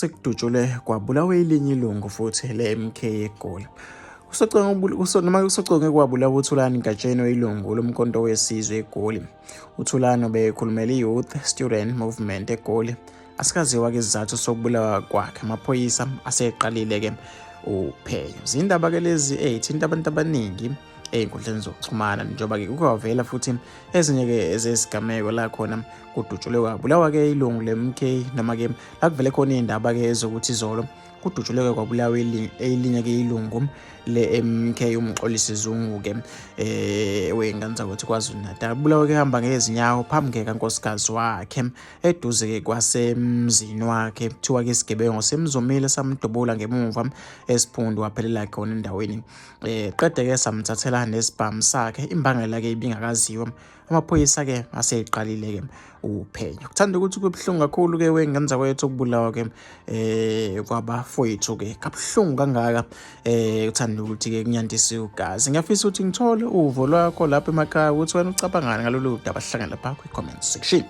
Sekudutshulwe kwabulawa elinye ilungu futhi le-MK eGoli. Noma kusocongwe kwabulawa uThulani Gatsheni oyilungu loMkhonto weSizwe eGoli. UThulani ubekhulumela i-Youth Student Movement eGoli. Asikaziwa-ke isizathu sokubulawa kwakhe. Amaphoyisa aseqalile-ke uphenyo. Zindaba-ke lezi ey'thinta abantu abaningi ey'nkundleni zokuxhumana njengoba-ke kuke kwavela futhi ezinye-ke zezigameko la khona kudutshulwe kwabulawa-ke ilungu le-MK noma-ke la kuvele khona iy'ndaba-ke ezokuthi izolo kudutshulwe-ke kwabulawa elinye-ke ilungu le-MK uMxolisi Zungu-ke um wey'ngane zakwethu KwaZulu-Natal. Kubulawe-ke hamba ngezinyawo phambi-ke kankosikazi wakhe eduze-ke kwasemzini wakhe. Kuthiwa-ke isigebengu simzumile samdubula ngemuva esiphundu waphelela khona endaweni. Qede-ke samthathela nesibhamu sakhe. Imbangela-ke ibingakaziwa. Amaphoyisa-ke aseyiqalile-ke uphenyo. Kuthanda ukuthi kubuhlungu kakhulu-ke wey'ngane zakwethu ukubulawa-ke kwabafowethu-ke kabuhlungu kangaka kuthanda ukuthi-ke kunyantise ugazi. Ngiyafisa ukuthi ngithole uvo lwakho lapha emakhaya ukuthi wena ucabangani ngalolu daba. Sihlangane lapha kwi-comment section.